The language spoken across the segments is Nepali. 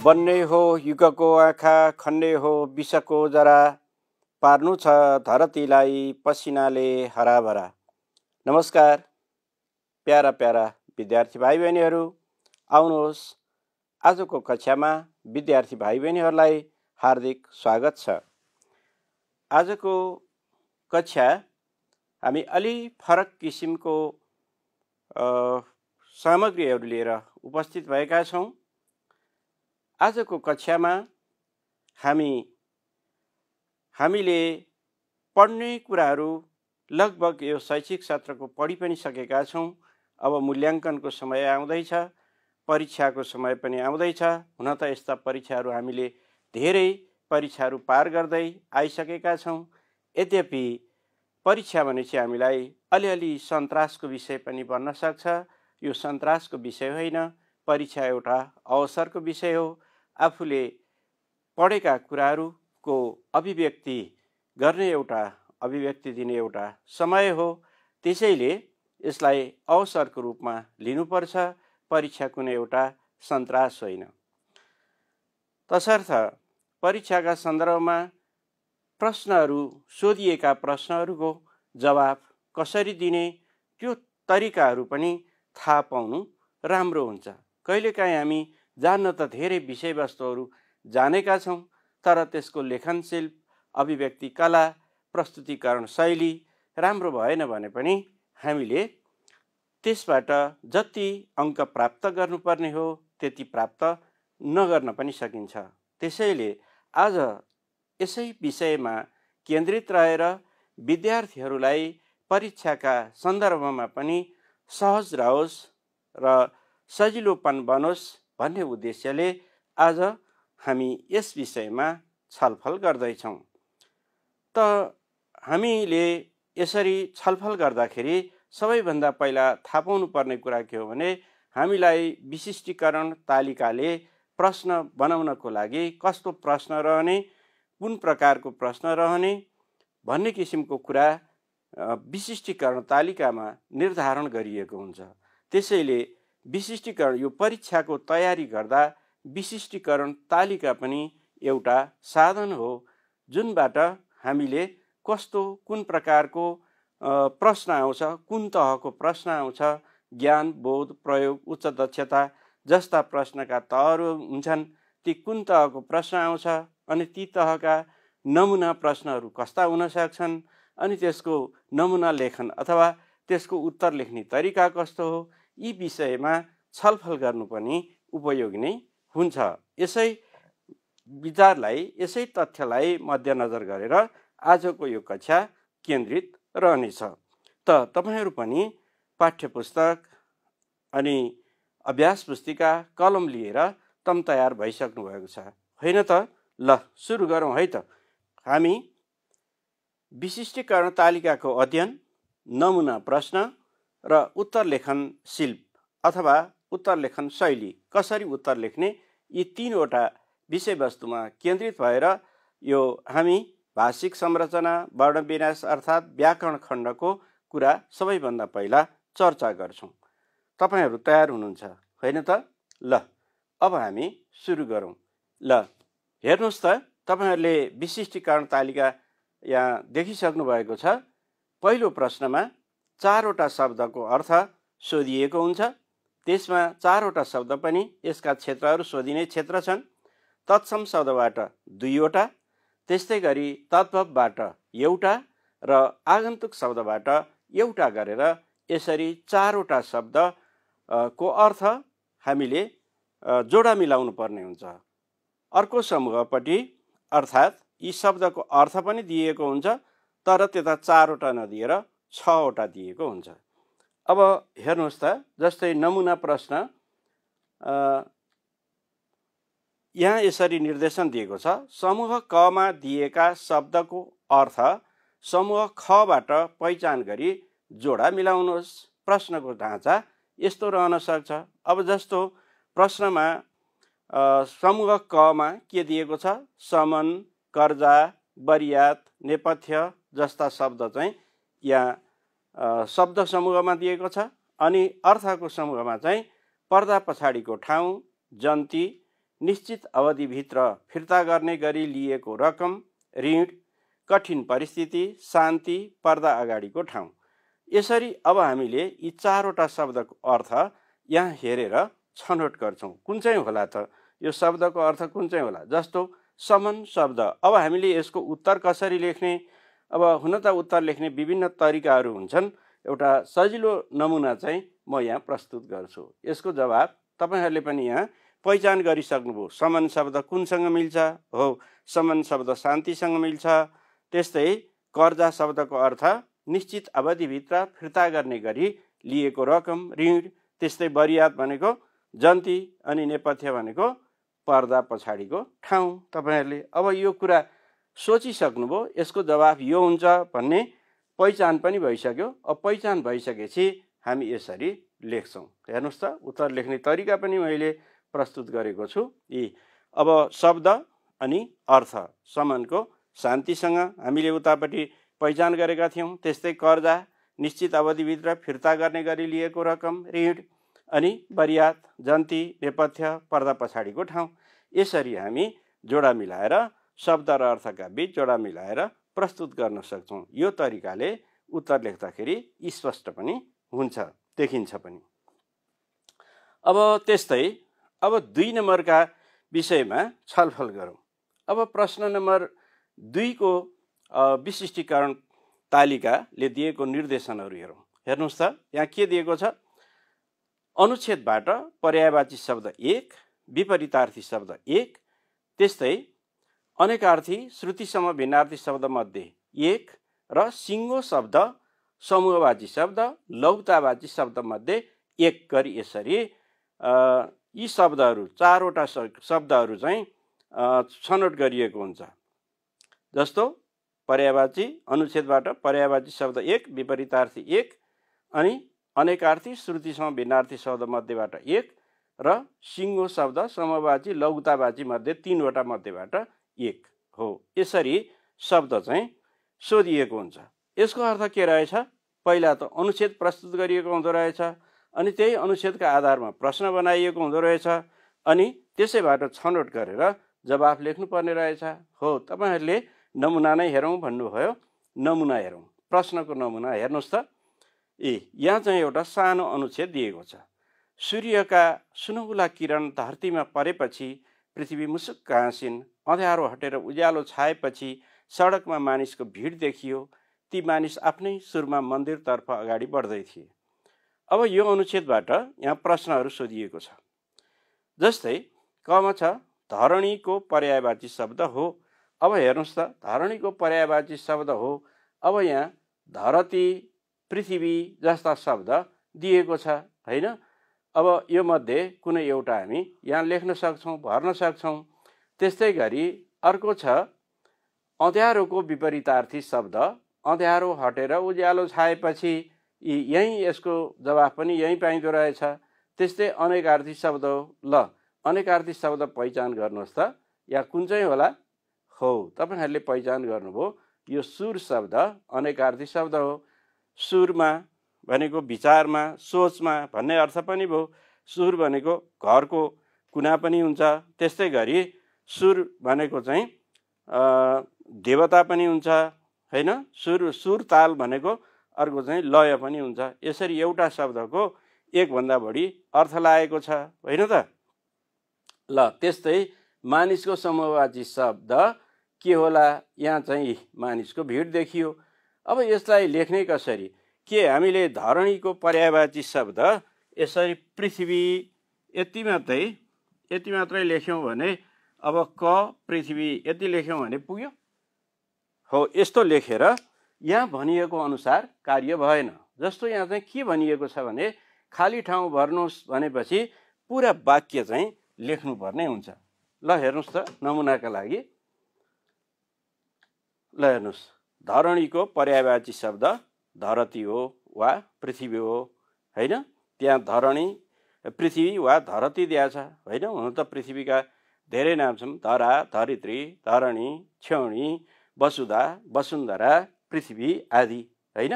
बन्ने हो युगको आँखा, खन्ने हो विषको जरा, पार्नु छ धरतीलाई पसिनाले हराभरा। नमस्कार प्यारा प्यारा विद्यार्थी भाइ बहिनीहरू, आउनुहोस् आजको कक्षामा विद्यार्थी भाइ बहिनीहरूलाई हार्दिक स्वागत छ। आजको कक्षा हामी अलि फरक किसिमको सामग्रीहरू लिएर उपस्थित भएका छौँ। आजको कक्षामा हामीले पढ्ने कुराहरू लगभग यो शैक्षिक सत्रको पढि पनि सकेका छौँ। अब मूल्याङ्कनको समय आउँदैछ, परीक्षाको समय पनि आउँदैछ। हुन त यस्ता परीक्षाहरू हामीले धेरै परीक्षाहरू पार गर्दै आइसकेका छौँ। यद्यपि परीक्षा भनेपछि हामीलाई अलिअलि सन्तासको विषय पनि बन्न सक्छ। यो सन्तासको विषय होइन, परीक्षा एउटा अवसरको विषय हो। आफूले पढेका कुराहरूको अभिव्यक्ति गर्ने अभिव्यक्ति दिने एउटा समय हो। त्यसैले यसलाई अवसरको रूपमा लिनुपर्छ। परीक्षा कुनै एउटा सन्तास होइन। तसर्थ परीक्षाका सन्दर्भमा प्रश्नहरू, सोधिएका प्रश्नहरूको जवाब कसरी दिने, त्यो तरिकाहरू पनि थाहा पाउनु राम्रो हुन्छ। कहिलेकाहीँ हामी जान्न त धेरै विषयवस्तुहरू जानेका छौँ, तर त्यसको लेखनशील, अभिव्यक्ति कला, प्रस्तुतीकरण शैली राम्रो भएन भने पनि हामीले त्यसबाट जति अङ्क प्राप्त गर्नुपर्ने हो त्यति प्राप्त नगर्न पनि सकिन्छ। त्यसैले आज यसै विषयमा केन्द्रित रहेर विद्यार्थीहरूलाई परीक्षाका सन्दर्भमा पनि सहज रहोस् र सजिलोपन बनोस् भन्ने उद्देश्यले आज हामी यस विषयमा छलफल गर्दैछौँ। त हामीले यसरी छलफल गर्दाखेरि सबैभन्दा पहिला थाहा पाउनु पर्ने कुरा के हो भने हामीलाई विशिष्टीकरण तालिकाले प्रश्न बनाउनको लागि कस्तो प्रश्न रहने, कुन प्रकारको प्रश्न रहने भन्ने किसिमको कुरा विशिष्टीकरण तालिकामा निर्धारण गरिएको हुन्छ। त्यसैले विशिष्टीकरण, यो परीक्षाको तयारी गर्दा विशिष्टीकरण तालिका पनि एउटा साधन हो, जुनबाट हामीले कस्तो, कुन प्रकारको प्रश्न आउँछ, कुन तहको प्रश्न आउँछ, ज्ञान, बोध, प्रयोग, उच्च दक्षता जस्ता प्रश्नका तहहरू हुन्छन्, ती कुन तहको प्रश्न आउँछ, अनि ती तहका नमुना प्रश्नहरू कस्ता हुन सक्छन्, अनि त्यसको नमुना लेखन अथवा त्यसको उत्तर लेख्ने तरिका कस्तो हो, यी विषयमा छलफल गर्नु पनि उपयोगी नै हुन्छ। यसै विचारलाई, यसै तथ्यलाई मध्यनजर गरेर आजको यो कक्षा केन्द्रित रहनेछ। त तपाईहरू पनि पाठ्यपुस्तक अनि अभ्यास पुस्तिका, कलम लिएर तम तयार भइसक्नु भएको छ, होइन त? ल सुरु गरौँ है त। हामी विशिष्टीकरण तालिकाको अध्ययन, नमुना प्रश्न र उत्तर लेखन शिल्प अथवा उत्तर लेखन शैली, कसरी उत्तर लेख्ने, यी तीनवटा विषयवस्तुमा केन्द्रित भएर यो हामी भाषिक संरचना, वर्णविन्यास अर्थात् व्याकरण खण्डको कुरा सबैभन्दा पहिला चर्चा गर्छौँ। तपाईहरू तयार हुनुहुन्छ होइन त? ल अब हामी सुरु गरौँ। ल हेर्नुहोस् त, तपाईहरूले विशिष्टीकरण तालिका यहाँ देखिसक्नु भएको छ। पहिलो प्रश्नमा 4वटा शब्दको अर्थ सोधिएको हुन्छ। त्यसमा 4वटा शब्द पनि यसका क्षेत्रहरू सोधिने क्षेत्र छन्। तत्सम शब्दबाट 2वटा, त्यस्तै गरी तद्भवबाट 1वटा र आगन्तुक शब्दबाट 1वटा गरेर यसरी 4वटा शब्द को अर्थ हामीले जोडा मिलाउनु पर्ने हुन्छ। अर्को समूहपट्टि अर्थात् यी शब्दको अर्थ पनि दिएको हुन्छ, तर त्यता 4वटा नदिएर 6वटा दिएको हुन्छ। अब हेर्नुहोस् त, जस्तै नमुना प्रश्न यहाँ यसरी निर्देशन दिएको छ। समूह कमा दिएका शब्दको अर्थ समूह खबाट पहिचान गरी जोडा मिलाउनुहोस्। प्रश्नको ढाँचा यस्तो रहन सक्छ। अब जस्तो प्रश्नमा समूह कमा के दिएको छ, समन, कर्जा, बरियात, नेपथ्य जस्ता शब्द चाहिँ यहाँ शब्द समूहमा दिएको छ। अनि अर्थको समूहमा चाहिँ पर्दा पछाडिको ठाउँ, जन्ती, निश्चित अवधिभित्र फिर्ता गर्ने गरी लिएको रकम, ऋण, कठिन परिस्थिति, शान्ति, पर्दा अगाडिको ठाउँ। यसरी अब हामीले यी चारवटा शब्दको अर्थ यहाँ हेरेर छनौट गर्छौँ। कुन चाहिँ होला त? यो शब्दको अर्थ कुन चाहिँ होला? जस्तो समन शब्द। अब हामीले यसको उत्तर कसरी लेख्ने? अब हुन त उत्तर लेख्ने विभिन्न तरिकाहरू हुन्छन्। एउटा सजिलो नमुना चाहिँ म यहाँ प्रस्तुत गर्छु। यसको जवाब तपाईहरूले पनि यहाँ पहिचान गरिसक्नुभयो। समन शब्द कुनसँग मिल्छ? हो, समन शब्द शान्तिसँग मिल्छ। त्यस्तै कर्जा शब्दको अर्थ निश्चित अवधिभित्र फिर्ता गर्ने गरी लिएको रकम, ऋण। त्यस्तै बरियात भनेको जन्ती अनि नेपथ्य भनेको पर्दा पछाडिको ठाउँ। तपाईहरूले अब यो कुरा सोचिसक्नुभयो, यसको जवाब यो हुन्छ भन्ने पहिचान पनि भइसक्यो। अब पहिचान भइसकेपछि हामी यसरी लेख्छौँ। हेर्नुहोस् त, उत्तर लेख्ने तरिका पनि मैले प्रस्तुत गरेको छु। यी अब शब्द अनि अर्थ समनको शान्तिसँग हामीले उतापट्टि पहिचान गरेका थियौँ। त्यस्तै कर्जा निश्चित अवधिभित्र फिर्ता गर्ने गरी लिएको रकम, ऋण अनि बरियात जन्ती नेपथ्य पर्दा पछाडिको ठाउँ। यसरी हामी जोडा मिलाएर शब्द र अर्थका बीच जोडा मिलाएर प्रस्तुत गर्न सक्छौँ। यो तरिकाले उत्तर लेख्दाखेरि स्पष्ट पनि हुन्छ, देखिन्छ पनि। अब त्यस्तै अब 2 नम्बरका विषयमा छलफल गरौँ। अब प्रश्न नम्बर 2 को विशिष्टीकरण तालिकाले दिएको निर्देशनहरू हेरौँ। हेर्नुहोस् त, यहाँ के दिएको छ? अनुच्छेदबाट पर्यायवाची शब्द 1, विपरीतार्थी शब्द 1, त्यस्तै अनेकार्थी श्रुतिसम भिन्नार्थी शब्द मध्ये 1 र सिङ्गो शब्द, समूहवाची शब्द, लौतावाची शब्द मध्ये 1 गरी यसरी यी शब्दहरू, चारवटा शब्दहरू चाहिँ छनौट गरिएको हुन्छ। जस्तो पर्यायवाची, अनुच्छेदबाट पर्यायवाची शब्द 1, विपरीतार्थी 1 अनि अनेकार्थी श्रुतिसम भिन्नार्थी शब्द मध्येबाट 1 र सिङ्गो शब्द, समूहवाची, लघुतावाची मध्ये 3 वटा मध्येबाट 1 हो। यसरी शब्द चाहिँ सोधिएको हुन्छ। यसको अर्थ के रहेछ? पहिला त अनुच्छेद प्रस्तुत गरिएको हुँदो रहेछ, अनि त्यही अनुच्छेदका आधारमा प्रश्न बनाइएको हुँदो रहेछ, अनि त्यसैबाट छनौट गरेर जवाफ लेख्नुपर्ने रहेछ। हो, तपाईहरूले नमुना नै हेरौँ भन्नुभयो। नमुना हेरौँ, प्रश्नको नमुना हेर्नुहोस् त। यहाँ चाहिँ एउटा सानो अनुच्छेद दिएको छ। सूर्यका सुनौला किरण धरतीमा परेपछि पृथ्वी मुसुक्क हाँसिन्, अँध्यारो हटेर उज्यालो छाएपछि सडकमा मानिसको भिड देखियो, ती मानिस आफ्नै सुरमा मन्दिरतर्फ अगाडि बढ्दै थिए। अब यो अनुच्छेदबाट यहाँ प्रश्नहरू सोधिएको छ। जस्तै कमा छ, धरणीको पर्यायवाची शब्द हो। अब हेर्नुहोस् त, धरणीको पर्यायवाची शब्द हो। अब यहाँ धरती, पृथ्वी जस्ता शब्द दिएको छ, होइन? अब यो मध्ये कुनै एउटा हामी यहाँ लेख्न सक्छौँ, भर्न सक्छौँ। त्यस्तै गरी अर्को छ, अँध्यारोको विपरीतार्थी शब्द, अँध्यारो हटेर उज्यालो छाएपछि, यही यसको जवाफ पनि यही पाइँदो रहेछ। त्यस्तै अनेकार्थी शब्द हो। ल, अनेकार्थी शब्द पहिचान गर्नुहोस् त, या कुन चाहिँ होला? हो, तपाईहरूले पहिचान गर्नुभयो। यो सुर शब्द अनेकार्थी शब्द हो। सुरमा भनेको विचारमा, सोचमा भन्ने अर्थ पनि भयो। सुर भनेको घरको कुना पनि हुन्छ। त्यस्तै गरी सुर भनेको चाहिँ देवता पनि हुन्छ, होइन? सुर ताल भनेको अर्को चाहिँ लय पनि हुन्छ। यसरी एउटा शब्दको एकभन्दा बढी अर्थ लागेको छ, होइन त? ल, त्यस्तै मानिसको समूहवाची शब्द के होला? यहाँ चाहिँ मानिसको भिड देखियो। अब यसलाई लेख्ने कसरी? के हामीले धरणीको पर्यायवाची शब्द यसरी पृथ्वी यति मात्रै लेख्यौँ भने, अब क पृथ्वी यति लेख्यौँ भने पुग्यो? हो, यस्तो लेखेर यहाँ भनिएको अनुसार कार्य भएन। जस्तो यहाँ चाहिँ के भनिएको छ भने, खाली ठाउँ भर्नुहोस् भनेपछि पुरा वाक्य चाहिँ लेख्नुपर्ने हुन्छ। ल हेर्नुहोस् त, नमुनाका लागि ल हेर्नुहोस्, धरणीको पर्यायवाची शब्द धरती हो वा पृथ्वी हो, होइन? त्यहाँ धरणी, पृथ्वी वा धरती दिएको छ, होइन? हुन त पृथ्वीका धेरै नाम छन्, धरा, धरित्री, धरणी, छेउणी, वसुधा, वसुन्धरा, पृथ्वी आदि, होइन?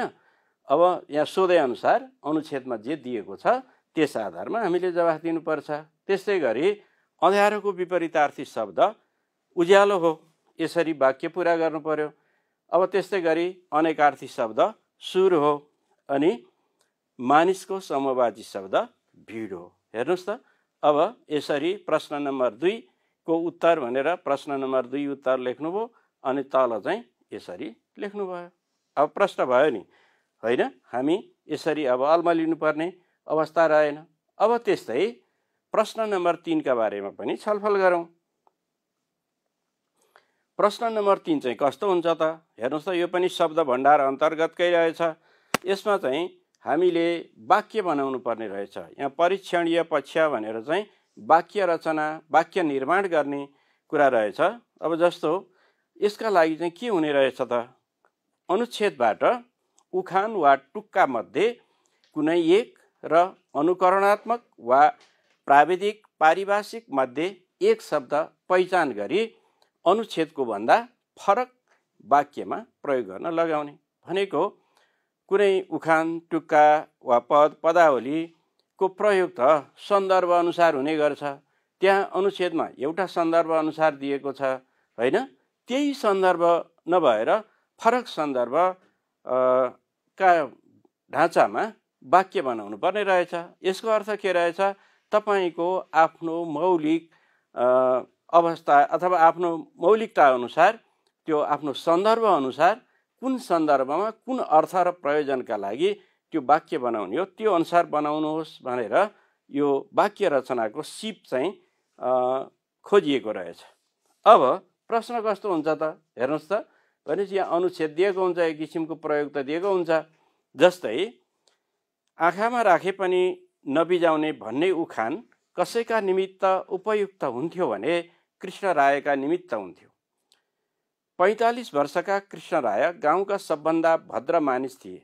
अब यहाँ सोधे अनुसार अनुच्छेदमा जे दिएको छ त्यस आधारमा हामीले जवाफ दिनुपर्छ। त्यस्तै गरी अँध्यारोको विपरीतार्थी शब्द उज्यालो हो, यसरी वाक्य पुरा गर्नु पर्यो। अब त्यस्तै गरी अनेकार्थी शब्द सुर हो अनि मानिसको समूहवाची शब्द भिड हो। हेर्नुहोस् त, अब यसरी प्रश्न नम्बर 2 को उत्तर भनेर प्रश्न नम्बर 2 उत्तर लेख्नुभयो अनि तल चाहिँ यसरी लेख्नुभयो। अब प्रश्न भयो नि, होइन? हामी यसरी अब अल्मलिनु पर्ने अवस्था रहेन। अब त्यस्तै प्रश्न नम्बर 3 का बारेमा पनि छलफल गरौँ। प्रश्न नम्बर 3 चाहिँ कस्तो हुन्छ त? हेर्नुहोस् त, यो पनि शब्द भण्डार अन्तर्गतकै रहेछ। यसमा चाहिँ हामीले वाक्य बनाउनु पर्ने रहेछ। यहाँ परीक्षणीय पक्ष भनेर चाहिँ वाक्य रचना, वाक्य निर्माण गर्ने कुरा रहेछ। अब जस्तो यसका लागि चाहिँ के हुने रहेछ त? अनुच्छेदबाट उखान वा टुक्का मध्ये कुनै एक र अनुकरणात्मक वा प्राविधिक पारिभाषिक मध्ये एक शब्द पहिचान गरी अनुच्छेदको भन्दा फरक वाक्यमा प्रयोग गर्न लगाउने भनेको। कुनै उखान, टुक्का वा पदावलीको प्रयोग त सन्दर्भ अनुसार हुने गर्छ। त्यहाँ अनुच्छेदमा एउटा सन्दर्भ अनुसार दिएको छ, होइन? त्यही सन्दर्भ नभएर फरक सन्दर्भ का ढाँचामा वाक्य बनाउनु पर्ने रहेछ। यसको अर्थ के रहेछ? तपाईँको आफ्नो मौलिक अवस्था अथवा आफ्नो मौलिकता अनुसार, त्यो आफ्नो सन्दर्भ अनुसार कुन सन्दर्भमा कुन अर्थ र प्रयोजनका लागि त्यो वाक्य बनाउने हो, त्यो अनुसार बनाउनुहोस् भनेर यो वाक्य रचनाको सिप चाहिँ खोजिएको रहेछ। अब प्रश्न कस्तो हुन्छ त? हेर्नुहोस् त, भनेपछि यहाँ अनुच्छेद दिएको हुन्छ, एक किसिमको प्रयोग त दिएको हुन्छ। जस्तै आँखामा राखे पनि नबिजाउने भन्ने उखान कसैका निमित्त उपयुक्त हुन्थ्यो भने कृष्णरायका निमित्त हुन्थ्यो। 45 वर्षका कृष्णराय गाउँका सबभन्दा भद्र मानिस थिए।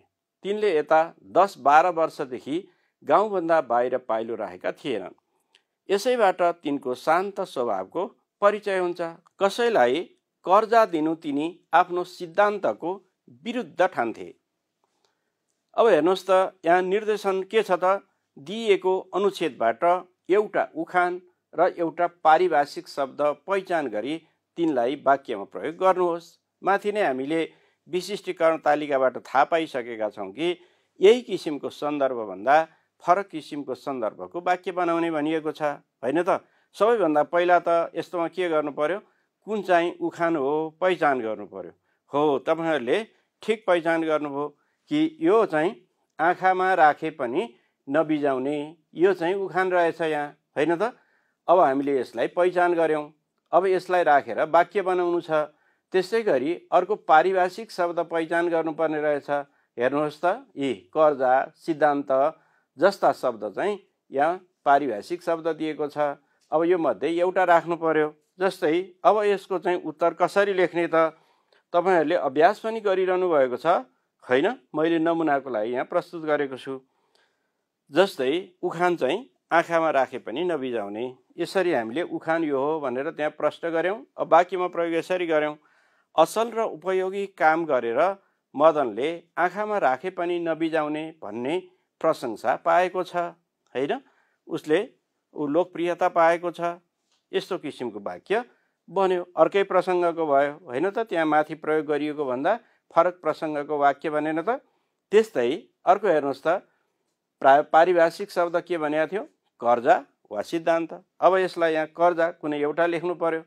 तिनले यता 10-12 वर्षदेखि गाउँभन्दा बाहिर पाइलो राखेका थिएनन्। यसैबाट तिनको शान्त स्वभावको परिचय हुन्छ। कसैलाई कर्जा दिनु तिनी आफ्नो सिद्धान्तको विरुद्ध ठान्थे। अब हेर्नुहोस् त, यहाँ निर्देशन के छ त? दिएको अनुच्छेदबाट एउटा उखान र एउटा पारिभाषिक शब्द पहिचान गरी तिनलाई वाक्यमा प्रयोग गर्नुहोस्। माथि नै हामीले विशिष्टीकरण तालिकाबाट थाहा पाइसकेका छौँ कि यही किसिमको सन्दर्भभन्दा फरक किसिमको सन्दर्भको वाक्य बनाउने भनिएको छ, होइन त? सबैभन्दा पहिला त यस्तोमा के गर्नु पर्यो? कुन चाहिँ उखान हो पहिचान गर्नु पर्यो। हो, तपाईँहरूले ठिक पहिचान गर्नुभयो कि यो चाहिँ आँखामा राखे पनि नबिजाउने, यो चाहिँ उखान रहेछ यहाँ, होइन त? अब हामीले यसलाई पहिचान गऱ्यौँ। अब यसलाई राखेर वाक्य बनाउनु छ। त्यसै गरी अर्को पारिभाषिक शब्द पहिचान गर्नुपर्ने रहेछ। हेर्नुहोस् त, यी कर्जा, सिद्धान्त जस्ता शब्द चाहिँ यहाँ पारिभाषिक शब्द दिएको छ। अब यो मध्ये एउटा राख्नु पर्यो। जस्तै अब यसको चाहिँ उत्तर कसरी लेख्ने त? तपाईँहरूले अभ्यास पनि गरिरहनु भएको छ, होइन? मैले नमुनाको लागि यहाँ प्रस्तुत गरेको छु। जस्तै उखान चाहिँ आँखामा राखे पनि नबिजाउने, यसरी हामीले उखान यो हो भनेर त्यहाँ प्रश्न गऱ्यौँ। अब वाक्यमा प्रयोग यसरी गऱ्यौँ। असल र उपयोगी काम गरेर मदनले आँखामा राखे पनि नबिजाउने भन्ने प्रशंसा पाएको छ, होइन? उसले लोकप्रियता पाएको छ। यस्तो किसिमको वाक्य बन्यो। अर्कै प्रसङ्गको भयो, होइन त? त्यहाँ माथि प्रयोग गरिएको भन्दा फरक प्रसङ्गको वाक्य बनेन त? त्यस्तै अर्को हेर्नुहोस् त, पारिभाषिक शब्द के भनेको थियो? कर्जा वा सिद्धान्त। अब यसलाई यहाँ कर्जा कुनै एउटा लेख्नु पर्यो।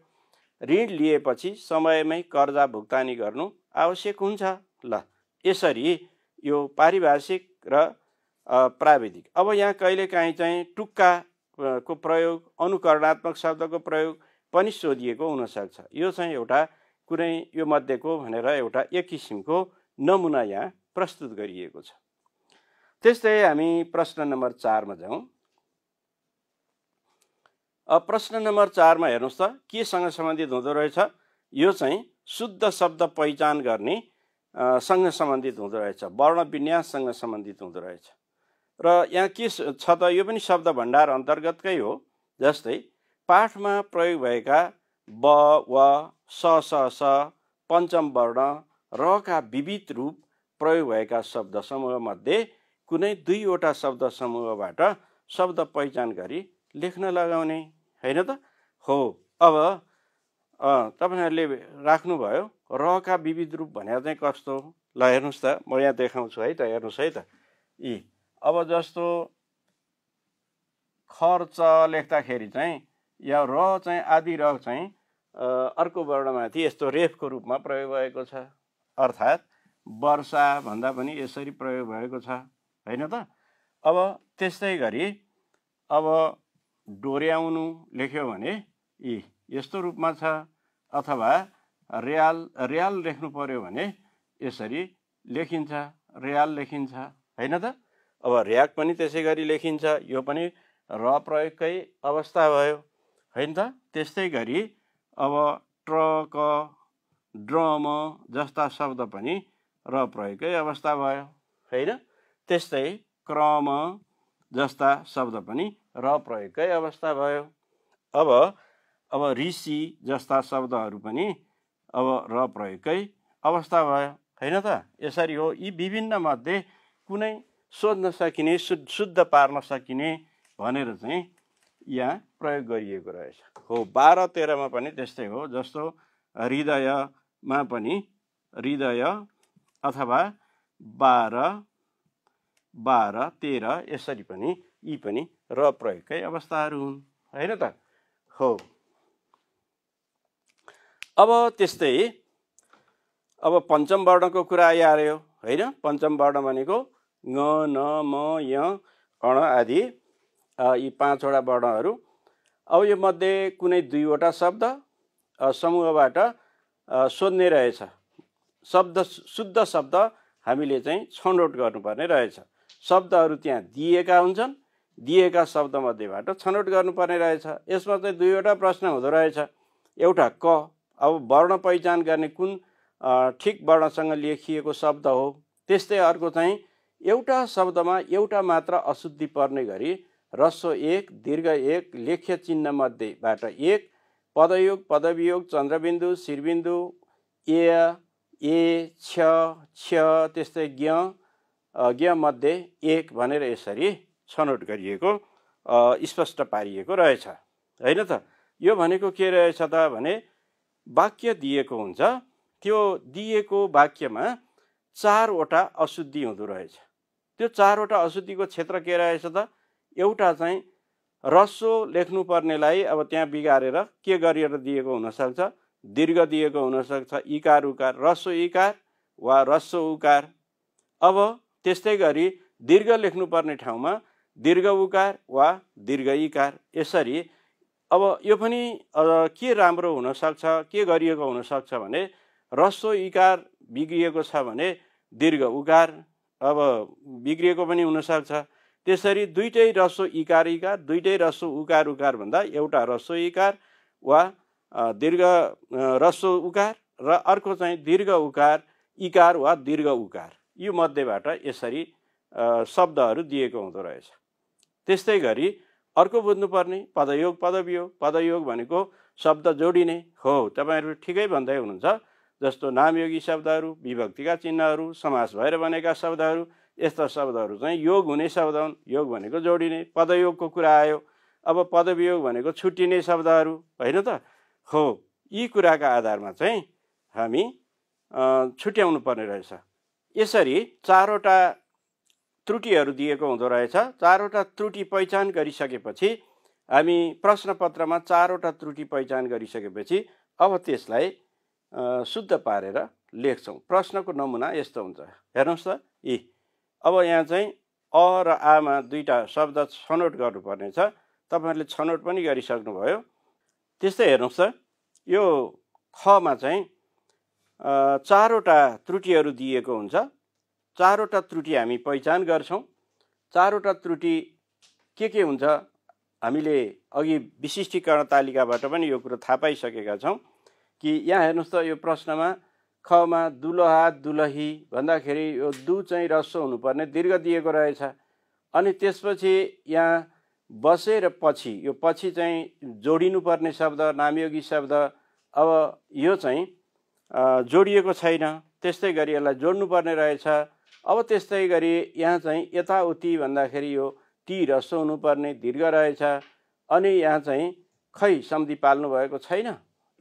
ऋण लिएपछि समयमै कर्जा भुक्तानी गर्नु आवश्यक हुन्छ। ल, यसरी यो पारिभाषिक र प्राविधिक। अब यहाँ कहिलेकाहीँ चाहिँ टुक्काको प्रयोग, अनुकरणात्मक शब्दको प्रयोग पनि सोधिएको हुनसक्छ। यो चाहिँ एउटा कुनै यो मध्येको भनेर एउटा एक किसिमको नमुना यहाँ प्रस्तुत गरिएको छ। त्यस्तै हामी प्रश्न नम्बर 4 मा जाउँ। अब प्रश्न नम्बर 4 मा हेर्नुहोस् त, केसँग सम्बन्धित हुँदो रहेछ? यो चाहिँ शुद्ध शब्द पहिचान गर्ने सँग सम्बन्धित हुँदो रहेछ, वर्ण विन्याससँग सम्बन्धित हुँदो रहेछ। र यहाँ के छ त? यो पनि शब्द भण्डार अन्तर्गतकै हो। जस्तै पाठमा प्रयोग भएका ब, व, स, स, पञ्चम वर्ण र का विविध रूप प्रयोग भएका शब्द समूहमध्ये कुनै 2वटा शब्द समूहबाट शब्द पहिचान गरी लेख्न लगाउने, होइन त? हो अब तपाईहरुले राख्नुभयो रका विविध रूप भनेर चाहिँ कस्तो ल हेर्नुस् त म यहाँ देखाउँछु है त हेर्नुस् है त यी अब जस्तो खर्च लेख्दाखेरि चाहिँ या र चाहिँ आदि र चाहिँ अर्को वर्णमाथि यस्तो रेफको रूपमा प्रयोग भएको छ अर्थात् वर्षा भन्दा पनि यसरी प्रयोग भएको छ हैन त अब त्यस्तै गरी अब डोर्याउनु लेख्यो भने यी यस्तो रूपमा छ अथवा रियाल लेख्नु पर्यो भने यसरी लेखिन्छ रियाल लेखिन्छ हैन त अब र्याक पनि त्यसै गरी लेखिन्छ यो पनि र प्रयोगकै अवस्था भयो हैन त त्यस्तै गरी अब ट्रक ड्रम जस्ता शब्द पनि र प्रयोगकै अवस्था भयो हैन त्यस्तै क्रम जस्ता शब्द पनि र प्रयोगकै अवस्था भयो अब ऋषि जस्ता शब्दहरू पनि अब र प्रयोगकै अवस्था भयो हैन त यसरी हो यी विभिन्न मध्ये कुनै सोध्न सकिने शुद्ध पार्न सकिने भनेर चाहिँ यहाँ प्रयोग गरिएको रहेछ हो 12-13 मा पनि त्यस्तै हो जस्तो हृदयमा पनि हृदय अथवा 12-13 यसरी पनि यी पनि र प्रयोगकै अवस्थाहरू हुन् हैन त हो अब त्यस्तै अब पञ्चम वर्णको कुरा आइहाल्यो हैन पञ्चम वर्ण भनेको ङ न म य अण आदि यी 5 वटा वर्णहरू अब यो मध्ये कुनै 2 वटा शब्द समूहबाट सोध्ने रहेछ शब्द शुद्ध शब्द हामीले चाहिँ छनौट गर्नुपर्ने रहेछ शब्दहरू त्यहाँ दिएका हुन्छन् दिएका शब्द मध्येबाट छनौट गर्नुपर्ने रहेछ यसमा चाहिँ 2 वटा प्रश्न हुँदो रहेछ एउटा क अब वर्ण पहिचान गर्ने कुन ठीक वर्णसँग लेखिएको शब्द हो त्यस्तै अर्को चाहिँ एउटा शब्दमा एउटा मात्र अशुद्धि पर्ने गरी ह्रस्व 1 दीर्घ 1 लेख्य चिन्ह मध्येबाट 1 पदयोग पदवियोग चन्द्रबिन्दु शिरबिन्दु ए छ त्यस्तै ज्ञ मध्ये 1 भनेर यसरी छनौट गरिएको स्पष्ट पारिएको रहेछ हैन त यो भनेको के रहेछ त भने वाक्य दिएको हुन्छ त्यो दिएको वाक्यमा 4 वटा अशुद्धि हुँदो रहेछ त्यो 4 वटा अशुद्धिको क्षेत्र के रहेछ त एउटा चाहिँ ह्रस्व लेख्नु पर्नेलाई अब त्यहाँ बिगारेर के गरिएर दिएको हुन सक्छ दीर्घ दिएको हुन सक्छ इकार उकार ह्रस्व इकार वा ह्रस्व उकार अब त्यस्तै गरी दीर्घ लेख्नु पर्ने ठाउँमा दीर्घ उकार वा दीर्घ इकार यसरी अब यो पनि के राम्रो हुन सक्छ के गरिएको हुन सक्छ भने ह्रस्व इकार बिग्रिएको छ भने दीर्घ उकार अब बिग्रिएको पनि हुन सक्छ त्यसरी दुईटै ह्रस्व इकार इकार दुईटै ह्रस्व उकार उकार भन्दा एउटा ह्रस्व इकार वा दीर्घ ह्रस्व उकार र अर्को चाहिँ दीर्घ उकार इकार वा दीर्घ उकार यो मध्येबाट यसरी शब्दहरू दिएको हुँदो रहेछ त्यस्तै गरी अर्को बुझ्नुपर्ने पदयोग पदवियोग भनेको शब्द जोडिने हो तपाईहरु ठिकै भन्दै हुनुहुन्छ जस्तो नामयोगी शब्दहरू विभक्तिका चिन्हहरू समास भएर बनेका शब्दहरू यस्ता शब्दहरू चाहिँ योग हुने शब्द हुन् योग भनेको जोडिने पदयोगको कुरा आयो अब पदवियोग भनेको छुट्टिने शब्दहरू हैन त हो यी कुराका आधारमा चाहिँ हामी छुट्याउनु पर्ने रहेछ यसरी 4 वटा त्रुटिहरू दिएको हुँदो रहेछ 4 वटा त्रुटि पहिचान गरिसकेपछि हामी प्रश्नपत्रमा 4 वटा त्रुटि पहिचान गरिसकेपछि अब त्यसलाई शुद्ध पारेर लेख्छौं प्रश्नको नमुना यस्तो हुन्छ हेर्नुस् त यी अब यहाँ चाहिँ अ र आ मा दुईटा शब्द छनौट गर्नुपर्ने छ तपाईहरुले छनौट पनि गरिसक्नु भयो त्यस्तै हेर्नुस् त यो ख मा चाहिँ 4 वटा त्रुटिहरू दिएको हुन्छ 4 वटा त्रुटि हामी पहिचान गर्छौं 4 वटा त्रुटि के हुन्छ हामीले अघि विशिष्टीकरण तालिकाबाट पनि यो कुरा थाहा पाइसकेका छौं कि यहाँ हेर्नुस् त यो प्रश्नमा ख मा दुलहा दुलही भन्दाखेरि यो दु चाहिँ ह्रस्व हुनुपर्ने दीर्घ दिएको रहेछ अनि त्यसपछि यहाँ बसेर पछि यो पछि चाहिँ जोडिनु पर्ने शब्द नामयोगी शब्द अब यो चाहिँ जोडिएको छैन त्यस्तै गरी यसलाई जोड्नु पर्ने रहेछ अब त्यस्तै गरी यहाँ चाहिँ यताउति भन्दाखेरि यो टी ह्रस्व हुनुपर्ने दीर्घ रहेछ अनि यहाँ चाहिँ खै सन्धि पाल्नु भएको छैन,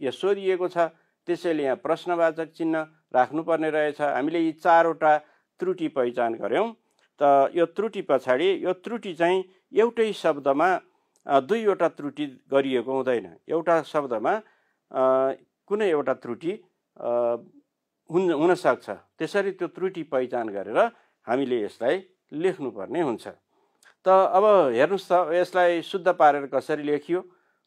यो सोधिएको छ। त्यसैले यहाँ प्रश्नवाचक चिन्ह राख्नुपर्ने रहेछ। हामीले यी 4वटा त्रुटि पहिचान गऱ्यौँ। त यो त्रुटि पछाडि यो त्रुटि चाहिँ एउटै शब्दमा 2वटा त्रुटि गरिएको हुँदैन। एउटा शब्दमा कुनै एउटा त्रुटि हुन सक्छ। त्यसरी त्यो त्रुटि पहिचान गरेर हामीले यसलाई लेख्नुपर्ने हुन्छ। त अब हेर्नुस् त यसलाई शुद्ध पारेर कसरी लेखियो।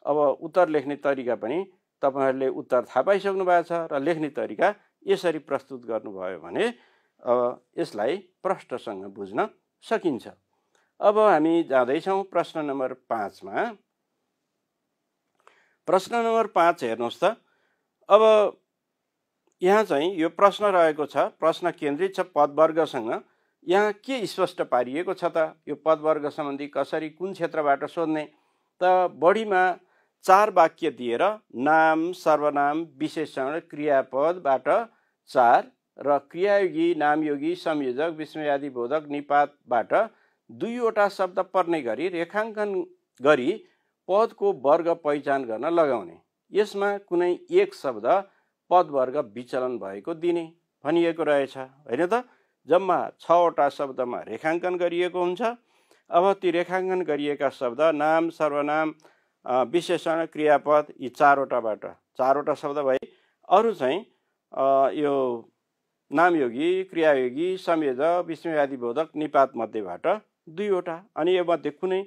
अब उत्तर लेख्ने तरिका पनि तपाईहरुले उत्तर थाहा पाइसक्नु भएको छ र लेख्ने तरिका यसरी प्रस्तुत गर्नुभयो भने यसलाई प्रष्टसँग बुझ्न सकिन्छ। अब हामी जाँदैछौँ प्रश्न नम्बर 5 मा। प्रश्न नम्बर 5 हेर्नुस् त। अब यहाँ चाहिँ यो प्रश्न रहेको छ, प्रश्न केन्द्रित छ पदवर्गसँग। यहाँ के स्पष्ट पारिएको छ त, यो पदवर्ग सम्बन्धी कसरी कुन क्षेत्रबाट सोध्ने। त बढीमा 4 वाक्य दिएर नाम, सर्वनाम, विशेषण, क्रियापदबाट 4 र क्रियायोगी, नामयोगी, संयोजक, विस्मयादि बोधक, निपातबाट 2वटा शब्द पर्ने गरी रेखाङ्कन गरी पदको वर्ग पहिचान गर्न लगाउने। यसमा कुनै एक शब्द पदवर्ग विचलन भएको दिने भनिएको रहेछ, हैन त। जम्मा 6वटा शब्दमा रेखाङ्कन गरिएको हुन्छ। अब ती रेखाङ्कन गरिएका शब्द नाम, सर्वनाम, विशेषण, क्रियापद यी 4वटाबाट 4वटा शब्द भए। अरु चाहिँ यो नामयोगी, क्रियायोगी, संयोजक, विस्मयादि बोधक, निपात मध्येबाट 2वटा, अनि यो मध्ये कुनै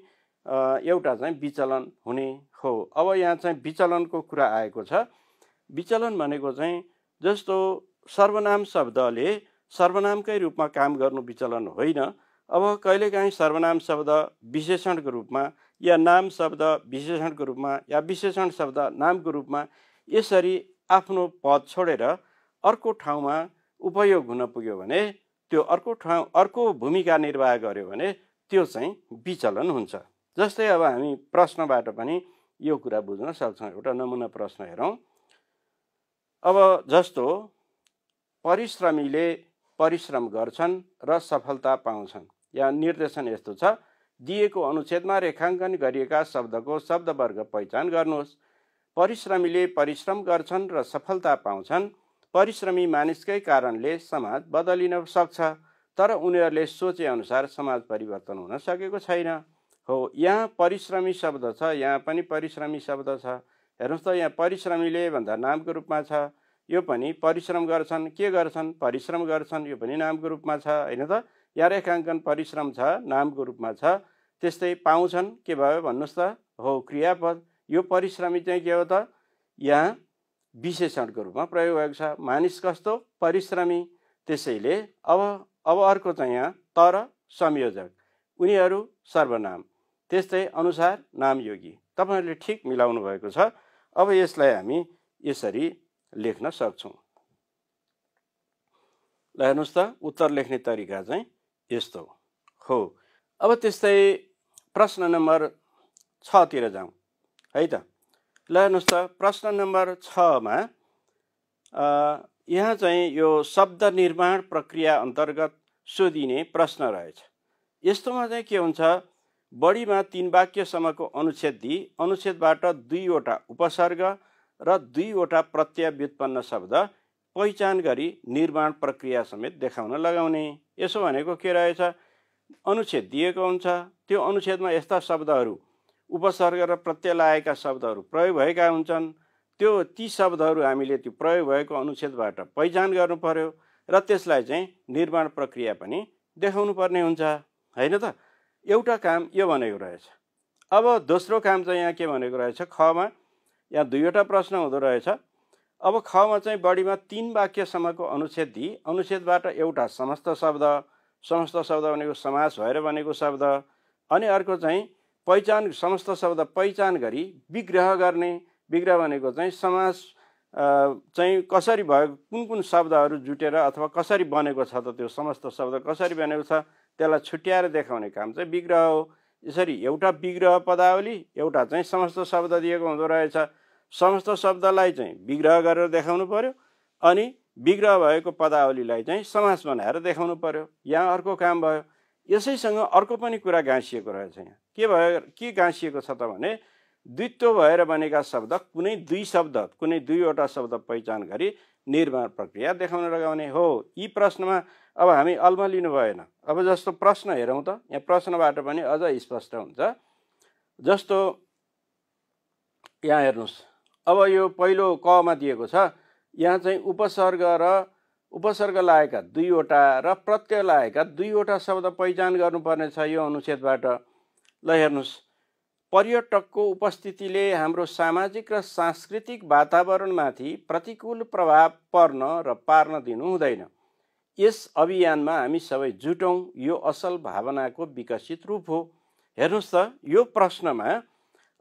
एउटा चाहिँ विचलन हुने हो। अब यहाँ चाहिँ विचलनको कुरा आएको छ। विचलन भनेको चाहिँ जस्तो सर्वनाम शब्दले सर्वनामकै रूपमा काम गर्नु विचलन होइन। अब कहिलेकाहीँ सर्वनाम शब्द विशेषणको रूपमा या नाम शब्द विशेषणको रूपमा या विशेषण शब्द नामको रूपमा यसरी आफ्नो पद छोडेर अर्को ठाउँमा उपयोग हुन पुग्यो भने, त्यो अर्को भूमिका निर्वाह गर्यो भने त्यो चाहिँ विचलन हुन्छ। जस्तै अब हामी प्रश्नबाट पनि यो कुरा बुझ्न सक्छौँ। एउटा नमुना प्रश्न हेरौँ। अब जस्तो परिश्रमीले परिश्रम गर्छन् र सफलता पाउँछन्। यहाँ निर्देशन यस्तो छ, दिएको अनुच्छेदमा रेखाङ्कन गरिएका शब्दको शब्दवर्ग पहिचान गर्नुहोस्। परिश्रमीले परिश्रम गर्छन् र सफलता पाउँछन्। परिश्रमी मानिसकै कारणले समाज बदलिन सक्छ, तर उनीहरूले सोचे अनुसार समाज परिवर्तन हुन सकेको छैन। हो, यहाँ परिश्रमी शब्द छ, यहाँ पनि परिश्रमी शब्द छ। हेर्नुहोस् त, यहाँ परिश्रमीले भन्दा नामको रूपमा छ। यो पनि परिश्रम गर्छन्, के गर्छन्, परिश्रम गर्छन्, यो पनि नामको रूपमा छ, हैन त। यहाँ रेखाङ्कन परिश्रम छ, नामको रूपमा छ। त्यस्तै पाउँछन् के भयो भन्नुहोस् त, हो क्रियापद। यो परिश्रमी चाहिँ के हो त, यहाँ विशेषणको रूपमा प्रयोग भएको छ। मानिस कस्तो, परिश्रमी। त्यसैले अब अर्को चाहिँ यहाँ तर संयोजक, उनीहरू सर्वनाम, त्यस्तै अनुसार नामयोगी। तपाईहरुले ठिक मिलाउनु भएको छ। अब यसलाई हामी यसरी लेख्न सक्छौँ। ल हेर्नुहोस् त, उत्तर लेख्ने तरिका चाहिँ यस्तो हो। अब त्यस्तै प्रश्न नम्बर 6 तिर जाउँ है त। ल हेर्नुहोस् त, प्रश्न नम्बर 6 मा यहाँ चाहिँ यो शब्द निर्माण प्रक्रिया अन्तर्गत सोधिने प्रश्न रहेछ। यस्तोमा चाहिँ के हुन्छ, बढीमा 3 वाक्यसम्मको अनुच्छेद दिई अनुच्छेदबाट 2वटा उपसर्ग र 2वटा प्रत्यय व्युत्पन्न शब्द पहिचान गरी निर्माण प्रक्रिया समेत देखाउन लगाउने। यसो भनेको के रहेछ, अनुच्छेद दिएको हुन्छ, त्यो अनुच्छेदमा यस्ता शब्दहरू उपसर्ग र प्रत्यय लागेका शब्दहरू प्रयोग भएका हुन्छन्। ती शब्दहरू हामीले त्यो प्रयोग भएको अनुच्छेदबाट पहिचान गर्नु पर्यो र त्यसलाई चाहिँ निर्माण प्रक्रिया पनि देखाउनु पर्ने हुन्छ, हैन त। एउटा काम यो भनेको रहेछ। अब दोस्रो काम चाहिँ यहाँ के भनेको रहेछ, खमा यहाँ 2वटा प्रश्न हुँदो रहेछ। अब खमा चाहिँ बढीमा 3 वाक्यसम्मको अनुच्छेद दिई अनुच्छेदबाट एउटा समस्त शब्द भनेको समास भएर बनेको शब्द, अनि अर्को चाहिँ पहिचान समस्त शब्द पहिचान गरी विग्रह गर्ने। विग्रह भनेको चाहिँ समास चाहिँ कसरी भयो, कुन शब्दहरू जुटेर अथवा कसरी बनेको छ त, त्यो समस्त शब्द कसरी बनेको छ त्यसलाई छुट्याएर देखाउने काम चाहिँ विग्रह हो। यसरी एउटा विग्रह पदावली, एउटा चाहिँ समस्त शब्द दिएको हुँदो रहेछ। समस्त शब्दलाई चाहिँ विग्रह गरेर देखाउनु पर्यो, अनि विग्रह भएको पदावलीलाई चाहिँ समास बनाएर देखाउनु पर्यो। यहाँ अर्को काम भयो। यसैसँग अर्को पनि कुरा गाँसिएको रहेछ। यहाँ के भयो, के गाँसिएको छ त भने द्वित्व भएर बनेका शब्द कुनै दुईवटा शब्द पहिचान गरी निर्माण प्रक्रिया देखाउन लगाउने हो। यी प्रश्नमा अब हामी अल्मलिनु भएन। अब जस्तो प्रश्न हेरौँ त, यहाँ प्रश्नबाट पनि अझ स्पष्ट हुन्छ। जस्तो यहाँ हेर्नुहोस्, अब यो पहिलो कमा दिएको छ, यहाँ चाहिँ उपसर्ग लागेका दुईवटा र प्रत्यय लागेका दुईवटा शब्द पहिचान गर्नुपर्ने छ यो अनुच्छेदबाट। ल हेर्नुहोस्, पर्यटकको उपस्थितिले हाम्रो सामाजिक र सांस्कृतिक वातावरणमाथि प्रतिकूल प्रभाव पर्न र पार्न दिनु हुँदैन। यस अभियानमा हामी सबै जुटौँ, यो असल भावनाको विकसित रूप हो। हेर्नुहोस् त, यो प्रश्नमा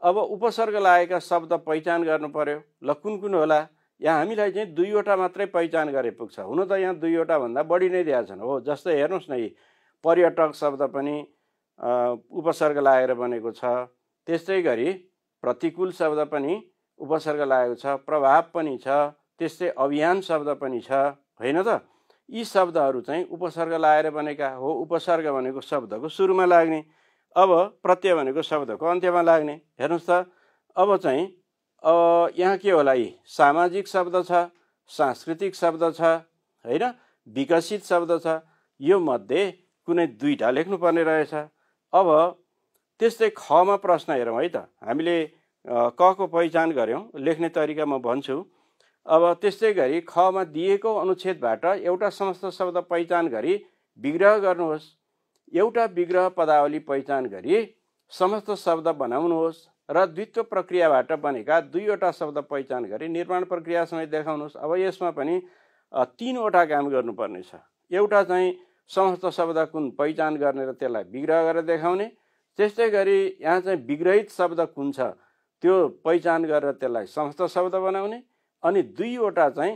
अब उपसर्ग लागेका शब्द पहिचान गर्नु पर्यो। ल कुन कुन होला? यहाँ हामीलाई चाहिँ दुईवटा मात्रै पहिचान गरे पुग्छ। हुन त यहाँ दुईवटा भन्दा बढी नै दिएका छन्। हो, जस्तै हेर्नुहोस् न, यी पर्यटक शब्द पनि उपसर्ग लागेर बनेको छ। त्यस्तै गरी प्रतिकूल शब्द पनि उपसर्ग लागेको छ, प्रभाव पनि छ, त्यस्तै अभियान शब्द पनि छ, होइन त? यी शब्दहरू चाहिँ उपसर्ग लागेर बनेका हो। उपसर्ग भनेको शब्दको सुरुमा लाग्ने, अब प्रत्यय भनेको शब्दको अन्त्यमा लाग्ने। हेर्नुहोस् त, अब चाहिँ यहाँ के होला? यी सामाजिक शब्द छ, सांस्कृतिक शब्द छ, होइन, विकसित शब्द छ। यो मध्ये कुनै दुईटा लेख्नुपर्ने रहेछ। अब त्यस्तै खमा प्रश्न हेरौँ है त। हामीले कको पहिचान गऱ्यौँ, लेख्ने तरिका म भन्छु। अब त्यस्तै गरी खमा दिएको अनुच्छेदबाट एउटा समस्त शब्द पहिचान गरी विग्रह गर्नुहोस्। एउटा विग्रह पदावली पहिचान गरी समस्त शब्द बनाउनुहोस् र द्वित्व प्रक्रियाबाट बनेका दुईवटा शब्द पहिचान गरी निर्माण प्रक्रिया समेत देखाउनुहोस्। अब यसमा पनि तीनवटा काम गर्नुपर्ने छ। एउटा चाहिँ समस्त शब्द कुन पहिचान गर्ने र त्यसलाई विग्रह गरेर देखाउने। त्यस्तै गरी यहाँ चाहिँ विग्रहित शब्द कुन छ त्यो पहिचान गरेर त्यसलाई समस्त शब्द बनाउने। अनि दुईवटा चाहिँ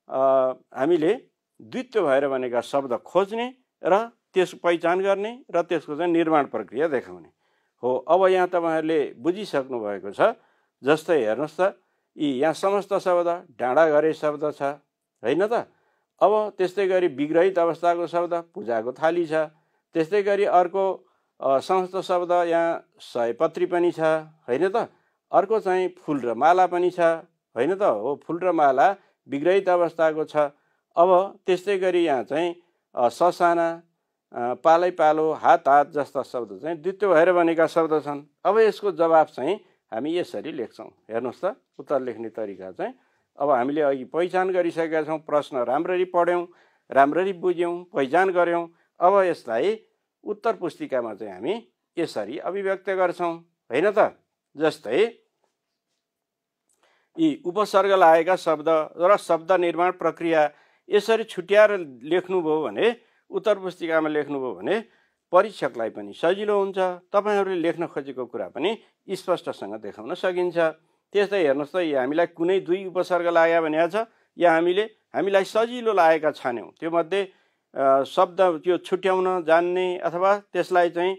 हामीले द्वित्व भएर बनेका शब्द खोज्ने र त्यसको पहिचान गर्ने र त्यसको चाहिँ निर्माण प्रक्रिया देखाउने हो। अब यहाँ तपाईँहरूले बुझिसक्नु भएको छ। जस्तै हेर्नुहोस् त, यहाँ समस्त शब्द डाँडा घरे शब्द छ, होइन त? अब त्यस्तै गरी विग्रहित अवस्थाको शब्द पूजाको थाली छ। त्यस्तै गरी अर्को समस्त शब्द यहाँ सयपत्री पनि छ, होइन त? अर्को चाहिँ फुल र माला पनि छ, होइन त? हो, फुल र माला विग्रहित अवस्थाको छ। अब त्यस्तै गरी यहाँ चाहिँ ससाना, पालै पालो, हात हात जस्ता शब्द चाहिँ द्वित्व भएर बनेका शब्द छन्। अब यसको जवाब चाहिँ हामी यसरी लेख्छौँ। हेर्नुहोस् त, उत्तर लेख्ने तरिका चाहिँ अब हामीले अघि पहिचान गरिसकेका छौँ। प्रश्न राम्ररी पढ्यौँ, राम्ररी बुझ्यौँ, पहिचान गऱ्यौँ। अब यसलाई उत्तर पुस्तिकामा चाहिँ हामी यसरी अभिव्यक्त गर्छौँ, होइन त? जस्तै यी उपसर्ग लागेका शब्द र शब्द निर्माण प्रक्रिया यसरी छुट्याएर लेख्नुभयो भने, उत्तर पुस्तिकामा लेख्नुभयो भने परीक्षकलाई पनि सजिलो हुन्छ। तपाईँहरूले लेख्न खोजेको कुरा पनि स्पष्टसँग देखाउन सकिन्छ। त्यस्तै हेर्नुहोस् त, हामीलाई कुनै दुई उपसर्ग लाग्यो भनेको छ, या हामीलाई सजिलो लागेका छान्यौँ। त्यो मध्ये शब्द त्यो छुट्याउन जान्ने अथवा त्यसलाई चाहिँ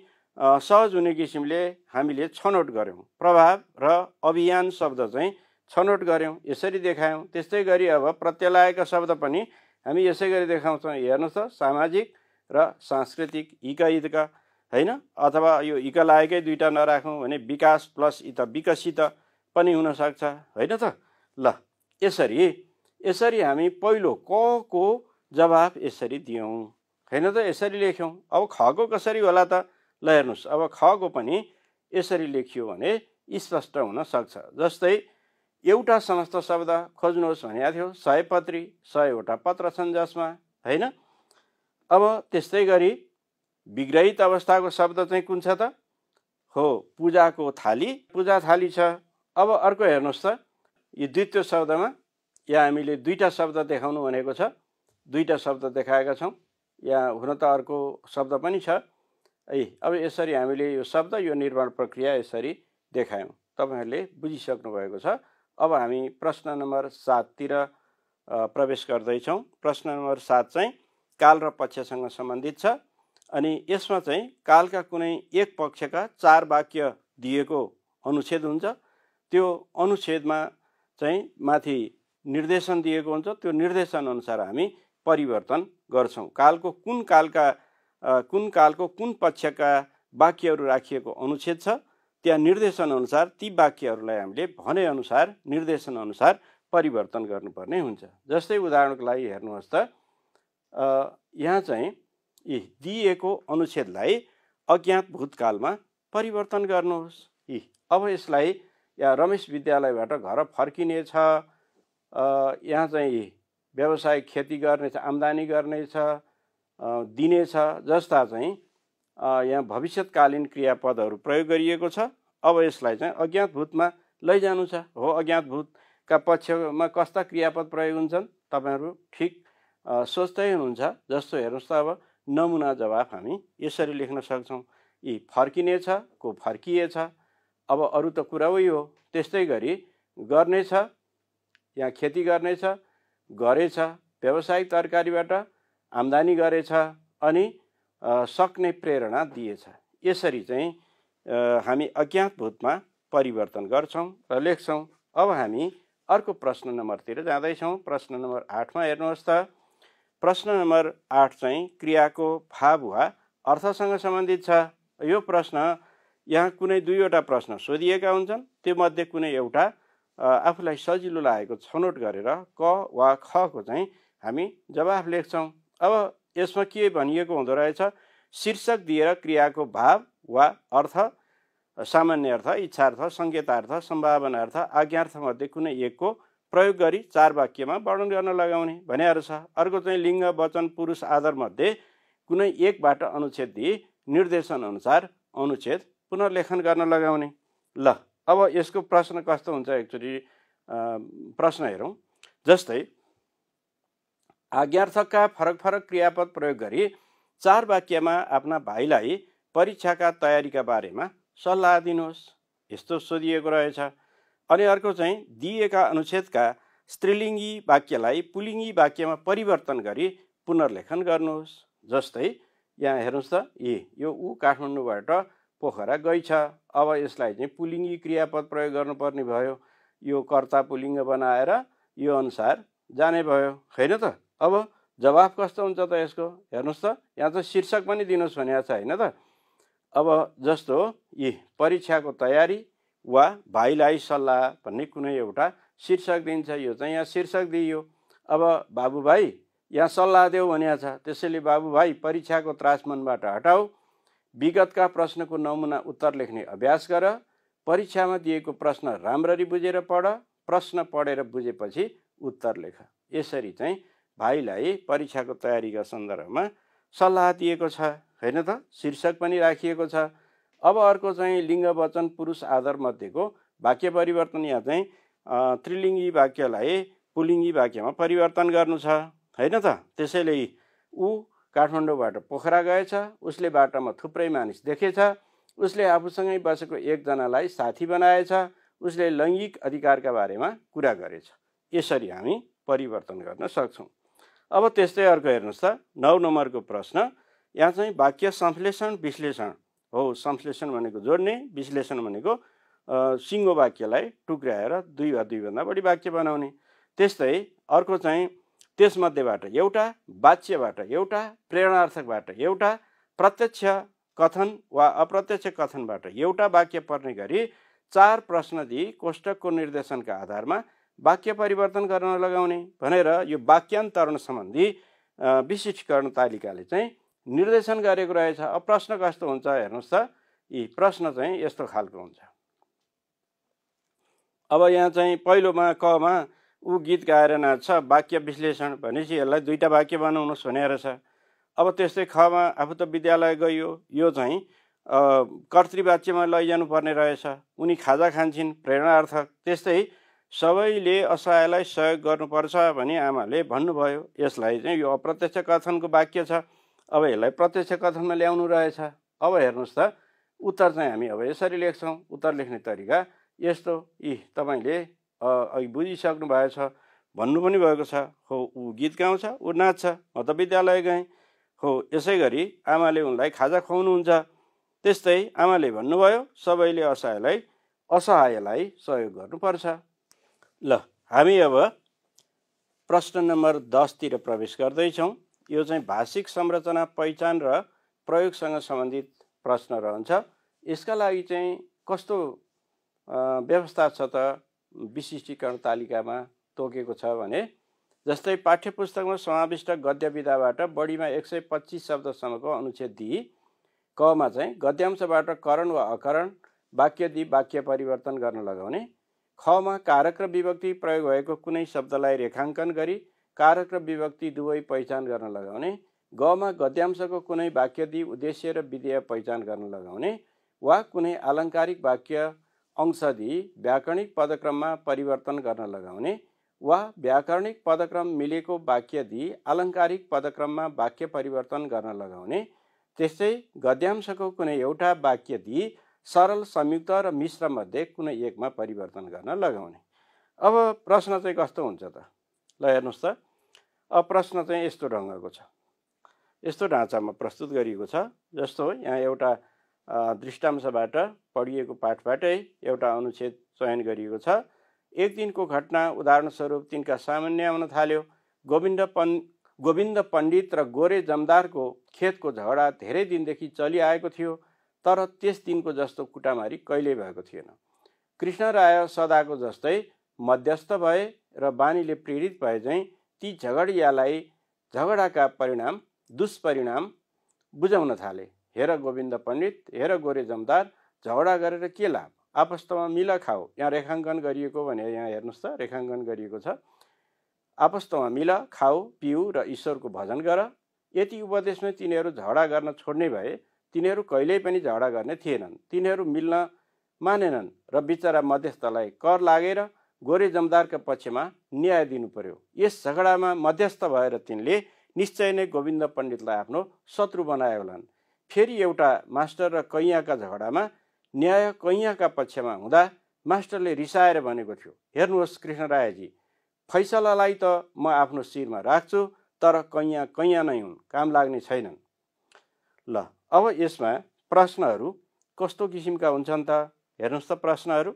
सहज हुने किसिमले हामीले छनौट गऱ्यौँ। प्रभाव र अभियान शब्द चाहिँ छनौट गऱ्यौँ, यसरी देखायौँ। त्यस्तै गरी अब प्रत्यय लागेका शब्द पनि हामी यसै गरी देखाउँछौँ। हेर्नुहोस् त, सामाजिक र सांस्कृतिक, इका इदका, होइन? अथवा यो इका लागेकै दुईवटा नराखौँ भने विकास प्लस इत विकसित पनि हुनसक्छ, होइन त? ल, यसरी हामी पहिलो कको जवाफ यसरी दियौँ, होइन त? यसरी लेख्यौँ। अब खको कसरी होला त? ल हेर्नुहोस्, अब खको पनि यसरी लेखियो भने स्पष्ट हुन सक्छ। जस्तै एउटा समस्त शब्द खोज्नुहोस् भनेको थियो। सयपत्री, 100वटा पत्र छन् जसमा, होइन? अब त्यस्तै गरी विग्रहित अवस्थाको शब्द चाहिँ कुन छ त? हो, पूजाको थाली, पूजा थाली छ। अब अर्को हेर्नुहोस् त, यो द्वितीय शब्दमा यहाँ हामीले दुईटा शब्द देखाउनु भनेको छ। दुईटा शब्द देखाएका छौँ। यहाँ हुन त अर्को शब्द पनि छ। अब यसरी हामीले यो शब्द, यो निर्माण प्रक्रिया यसरी देखायौँ। तपाईँहरूले बुझिसक्नु भएको छ। अब हामी प्रश्न नम्बर 7 तिर प्रवेश गर्दैछौँ। प्रश्न नम्बर 7 चाहिँ काल र पक्षसँग सम्बन्धित छ। अनि यसमा चाहिँ कालका कुनै एक पक्षका 4 वाक्य दिएको अनुच्छेद हुन्छ। त्यो अनुच्छेदमा चाहिँ माथि निर्देशन दिएको हुन्छ। त्यो निर्देशन अनुसार हामी परिवर्तन गर्छौँ। कालको कुन पक्षका वाक्यहरू राखिएको अनुच्छेद छ त्यहाँ निर्देशनअनुसार ती वाक्यहरूलाई हामीले भनेअनुसार निर्देशनअनुसार परिवर्तन गर्नुपर्ने हुन्छ। जस्तै उदाहरणको लागि हेर्नुहोस् त, यहाँ चाहिँ दिएको अनुच्छेदलाई अज्ञात भूतकालमा परिवर्तन गर्नुहोस्। अब यसलाई यहाँ रमेश विद्यालयबाट घर फर्किनेछ, यहाँ चाहिँ व्यावसायिक खेती गर्नेछ, आम्दानी गर्नेछ, दिनेछ जस्ता चाहिँ यहाँ भविष्यकालीन क्रियापदहरू प्रयोग गरिएको छ। अब यसलाई चाहिँ अज्ञात भूतमा लैजानु छ। हो, अज्ञात भूतका पक्षमा कस्ता क्रियापद प्रयोग हुन्छन् तपाईँहरू ठिक सोच्दै हुनुहुन्छ। जस्तो हेर्नुहोस् त, अब नमुना जवाफ हामी यसरी लेख्न सक्छौँ, फर्किनेछ को फर्किएछ। अब अरू त कुरा उही हो। त्यस्तै गरी गर्नेछ, यहाँ खेती गर्नेछ, गरेछ, व्यावसायिक तरकारीबाट आम्दानी गरेछ, अनि सक्ने प्रेरणा दिएछ। यसरी चाहिँ हामी अज्ञात भूतमा परिवर्तन गर्छौँ र लेख्छौँ। अब हामी अर्को प्रश्न नम्बरतिर जाँदैछौँ। प्रश्न नम्बर 8मा हेर्नुहोस् त। प्रश्न नम्बर 8 चाहिँ क्रियाको भाव वा अर्थसँग सम्बन्धित छ। यो प्रश्न यहाँ कुनै दुईवटा प्रश्न सोधिएका हुन्छन्, त्यो मध्ये कुनै एउटा आफूलाई सजिलो लागेको छनौट गरेर क वा ख को चाहिँ हामी जवाफ लेख्छौँ। अब यसमा के भनिएको हुँदो रहेछ, शीर्षक दिएर क्रियाको भाव वा अर्थ, सामान्य अर्थ, इच्छार्थ, सङ्केतार्थ, सम्भावनार्थ, आज्ञार्थ मध्ये कुनै एकको प्रयोग गरी 4 वाक्यमा वर्णन गर्न लगाउने भनेर छ। अर्को चाहिँ लिङ्ग, वचन, पुरुष, आदर मध्ये कुनै एकबाट अनुच्छेद दिई निर्देशन अनुसार अनुच्छेद पुनर्लेखन गर्न लगाउने। ल, अब यसको प्रश्न कस्तो हुन्छ एकचोटि प्रश्न हेरौँ। जस्तै आज्ञार्थकका फरक फरक क्रियापद प्रयोग गरी 4 वाक्यमा आफ्ना भाइलाई परीक्षाका तयारीका बारेमा सल्लाह दिनुहोस्, यस्तो सोधिएको रहेछ। अनि अर्को चाहिँ दिएका अनुच्छेदका स्त्रीलिङ्गी वाक्यलाई पुलिङ्गी वाक्यमा परिवर्तन गरी पुनर्लेखन गर्नुहोस्। जस्तै यहाँ हेर्नुहोस् त, यो ऊ काठमाडौँबाट पोखरा गइछ। अब यसलाई चाहिँ पुलिङ्गी क्रियापद प्रयोग गर्नुपर्ने भयो। यो कर्ता पुलिङ्ग बनाएर यो अनुसार जाने भयो, होइन त। अब जवाफ कस्तो हुन्छ त यसको, हेर्नुहोस् त, यहाँ त शीर्षक पनि दिनुहोस् भनेको छ, होइन त। अब जस्तो परीक्षाको तयारी वा भाइलाई सल्लाह भन्ने कुनै एउटा शीर्षक दिन्छ, यो चाहिँ यहाँ शीर्षक दिइयो। अब बाबुभाइ यहाँ सल्लाह देऊ भनेको छ, त्यसैले बाबुभाइ परीक्षाको त्रास मनबाट हटाऊ, विगतका प्रश्नको नमुना उत्तर लेख्ने अभ्यास गर, परीक्षामा दिएको प्रश्न राम्ररी बुझेर पढ, प्रश्न पढेर बुझेपछि उत्तर लेख। यसरी चाहिँ भाइलाई परीक्षाको तयारीका सन्दर्भमा सल्लाह दिएको छ, होइन त। शीर्षक पनि राखिएको छ। अब अर्को चाहिँ लिङ्ग, वचन, पुरुष, आदर मध्येको वाक्य परिवर्तन, यहाँ चाहिँ त्रिलिङ्गी वाक्यलाई पुलिङ्गी वाक्यमा परिवर्तन गर्नु छ, होइन त। त्यसैले ऊ काठमाडौँबाट पोखरा गएछ, उसले बाटोमा थुप्रै मानिस देखेछ, उसले आफूसँगै बसेको एकजनालाई साथी बनाएछ, उसले लैङ्गिक अधिकारका बारेमा कुरा गरेछ। यसरी हामी परिवर्तन गर्न सक्छौँ। अब त्यस्तै अर्को हेर्नुहोस् त, 9 नम्बरको प्रश्न। यहाँ चाहिँ वाक्य संश्लेषण विश्लेषण हो। संश्लेषण भनेको जोड्ने, विश्लेषण भनेको सिङ्गो वाक्यलाई टुक्राएर 2 वा 2 भन्दा बढी वाक्य बनाउने। त्यस्तै अर्को चाहिँ त्यसमध्येबाट एउटा, वाच्यबाट एउटा, प्रेरणार्थकबाट एउटा, प्रत्यक्ष कथन वा अप्रत्यक्ष कथनबाट एउटा वाक्य पर्ने गरी 4 प्रश्न दिई कोष्टकको निर्देशनका आधारमा वाक्य परिवर्तन गर्न लगाउने भनेर यो वाक्यान्तरण सम्बन्धी विशिष्टीकरण तालिकाले चाहिँ निर्देशन गरेको रहेछ। अब प्रश्न कस्तो हुन्छ हेर्नुहोस् त, प्रश्न चाहिँ यस्तो खालको हुन्छ। अब यहाँ चाहिँ पहिलोमा कमा ऊ गीत गाएर नाच्छ, वाक्य विश्लेषण भनेपछि यसलाई 2टा वाक्य बनाउनुहोस् भनेर छ। अब त्यस्तै खमा आफू त विद्यालय गयो, यो चाहिँ कर्तृवाच्यमा लैजानु पर्ने रहेछ। उनी खाजा खान्छन्, प्रेरणार्थक। त्यस्तै सबैले असहायलाई सहयोग गर्नुपर्छ भनी आमाले भन्नुभयो, यसलाई चाहिँ यो अप्रत्यक्ष कथनको वाक्य छ। अब यसलाई प्रत्यक्ष कथनमा ल्याउनु रहेछ। अब हेर्नुहोस् त, उत्तर चाहिँ हामी अब यसरी लेख्छौँ। उत्तर लेख्ने तरिका यस्तो, तपाईँले अघि बुझिसक्नु भएछ, भन्नु पनि भएको छ। हो, ऊ गीत गाउँछ, ऊ नाच्छ, म त विद्यालय गएँ। हो, यसै गरी आमाले उनलाई खाजा खुवाउनुहुन्छ। त्यस्तै आमाले भन्नुभयो सबैले असहायलाई सहयोग गर्नुपर्छ। ल, हामी अब प्रश्न नम्बर 10 तिर प्रवेश गर्दैछौँ। यो चाहिँ भाषिक संरचना, पहिचान र प्रयोगसँग सम्बन्धित प्रश्न रहन्छ। यसका लागि चाहिँ कस्तो व्यवस्था छ त विशिष्टीकरण तालिकामा तोकेको छ भने जस्तै पाठ्यपुस्तकमा समाविष्ट गद्य विधाबाट बढीमा 125 शब्दसम्मको अनुच्छेद दिई कमा चाहिँ गद्यांशबाट करण वा अकरण वाक्य दिई वाक्य परिवर्तन गर्न लगाउने, खमा कारक र विभक्ति प्रयोग भएको कुनै शब्दलाई रेखाङ्कन गरी कारक र विभक्ति दुवै पहिचान गर्न लगाउने, गमा गद्यांशको कुनै वाक्य दिई उद्देश्य र विधेय पहिचान गर्न लगाउने वा कुनै आलङ्कारिक वाक्य अंश दिई व्याकरणिक पदक्रममा परिवर्तन गर्न लगाउने वा व्याकरणिक पदक्रम मिलेको वाक्य दिई आलङ्कारिक पदक्रममा वाक्य परिवर्तन गर्न लगाउने, त्यस्तै गद्यांशको कुनै एउटा वाक्य दिई सरल संयुक्त र मिश्र मध्ये कुनै एकमा परिवर्तन गर्न लगाउने। अब प्रश्न चाहिँ कस्तो हुन्छ त ल हेर्नुहोस् त। अब प्रश्न चाहिँ यस्तो ढङ्गको छ, यस्तो ढाँचामा प्रस्तुत गरिएको छ। जस्तो यहाँ एउटा दृष्टांशबाट पढिएको पाठबाटै एउटा अनुच्छेद चयन गरिएको छ। एक दिनको घटना उदाहरणस्वरूप तिनका सामान्य आउन थाल्यो। गोविन्द पण्डित र गोरे जमदारको खेतको झगडा धेरै दिनदेखि चलिआएको थियो, तर त्यस दिनको जस्तो कुटामारी कहिल्यै भएको थिएन। कृष्ण राय सदाको जस्तै मध्यस्थ भए र बानीले प्रेरित भए चाहिँ ती झगडियालाई झगडाका परिणाम दुष्परिणाम बुझाउन थाले। हेर गोविन्द पण्डित, हेर गोरे जमदार, झगडा गरेर के लाभ, आपस्तमा मिल खाऊ। यहाँ रेखाङ्कन गरिएको भने यहाँ हेर्नुहोस् त, रेखाङ्कन गरिएको छ। आपस्तमा मिल खाऊ पिऊ र ईश्वरको भजन गर। यति उपदेशमै तिनीहरू झगडा गर्न छोड्ने भए तिनीहरू कहिल्यै पनि झगडा गर्ने थिएनन्। तिनीहरू मिल्न मानेनन् र बिचरा मध्यस्थलाई कर लागेर गोरे जमदारका पक्षमा न्याय दिनु पर्यो। यस झगडामा मध्यस्थ भएर तिनले निश्चय नै गोविन्द पण्डितलाई आफ्नो शत्रु बनाए होलान्। फेरि एउटा मास्टर र कैयाँका झगडामा न्याय कैयाँका पक्षमा हुँदा मास्टरले रिसाएर भनेको थियो, हेर्नुहोस् कृष्ण रायजी, फैसलालाई त म आफ्नो शिरमा राख्छु, तर कैयाँ कैयाँ नै हुन्, काम लाग्ने छैनन्। ल अब यसमा प्रश्नहरू कस्तो किसिमका हुन्छन् त हेर्नुहोस् त। प्रश्नहरू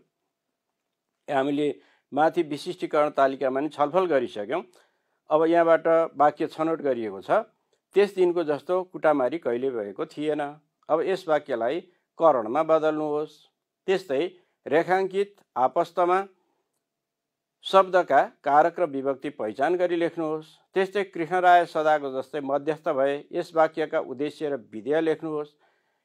हामीले माथि विशिष्टीकरण तालिकामा नि छलफल गरिसक्यौँ। अब यहाँबाट वाक्य छनौट गरिएको छ। त्यस दिनको जस्तो कुटामारी कहिले भएको थिएन। अब यस वाक्यलाई करणमा बदल्नुहोस्। त्यस्तै रेखाङ्कित आपस्तमा शब्दका कारक र विभक्ति पहिचान गरी लेख्नुहोस्। त्यस्तै कृष्ण राय सदाको जस्तै मध्यस्थ भए यस वाक्यका उद्देश्य र विधेय लेख्नुहोस्।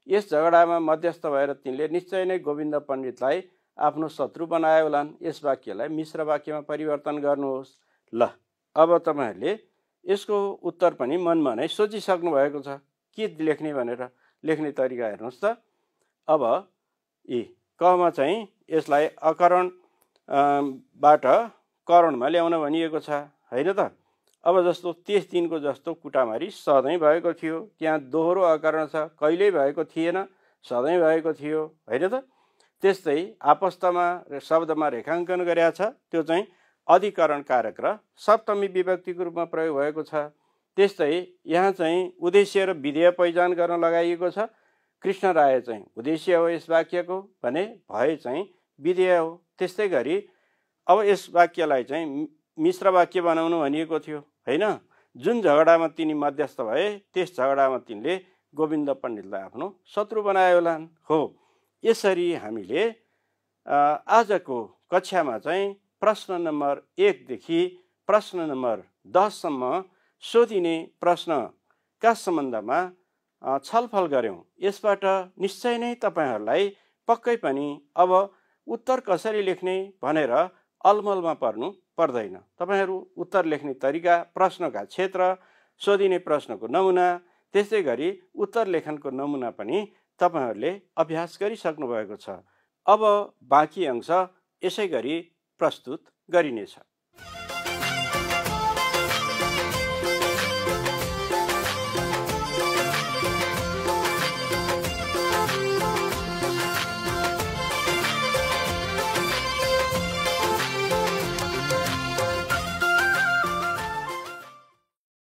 यस झगडामा मध्यस्थ भएर तिनले निश्चय नै गोविन्द पण्डितलाई आफ्नो शत्रु बनाए होलान्। यस वाक्यलाई मिश्र वाक्यमा परिवर्तन गर्नुहोस्। ल अब तपाईँहरूले यसको उत्तर पनि मनमा नै सोचिसक्नु भएको छ के लेख्ने भनेर। लेख्ने तरिका हेर्नुहोस् त। अब कमा चाहिँ यसलाई अकरण बाट करणमा ल्याउन भनिएको छ होइन त। अब जस्तो त्यस दिनको जस्तो कुटामारी सधैँ भएको थियो, त्यहाँ दोहोरो अकरण छ, कहिल्यै भएको थिएन, सधैँ भएको थियो होइन त। त्यस्तै आपस्तमा शब्दमा रेखाङ्कन गरेका छ, त्यो चाहिँ अधिकरण कारक र सप्तमी विभक्तिको रूपमा प्रयोग भएको छ। त्यस्तै यहाँ चाहिँ उद्देश्य र विधेय पहिचान गर्न लगाइएको छ। कृष्ण राय चाहिँ उद्देश्य हो यस वाक्यको भने भए चाहिँ विधेय हो। त्यस्तै गरी अब यस वाक्यलाई चाहिँ मिश्र वाक्य बनाउनु भनिएको थियो होइन। जुन झगडामा तिनी मध्यस्थ भए त्यस झगडामा तिनले गोविन्द पण्डितलाई आफ्नो शत्रु बनाए होलान्। हो, यसरी हामीले आजको कक्षामा चाहिँ प्रश्न नम्बर 1 देखि प्रश्न नम्बर 10 सम्म सोधिने प्रश्नका सम्बन्धमा छलफल गऱ्यौँ। यसबाट निश्चय नै तपाईँहरूलाई पक्कै पनि अब उत्तर कसरी लेख्ने भनेर अलमलमा पर्नु पर्दैन। तपाईँहरू उत्तर लेख्ने तरिका, प्रश्नका क्षेत्र, सोधिने प्रश्नको नमुना, त्यसै गरी उत्तर लेखनको नमुना पनि तपाईँहरूले अभ्यास गरिसक्नु भएको छ। अब बाँकी अंश यसै गरी प्रस्तुत गरिनेछ।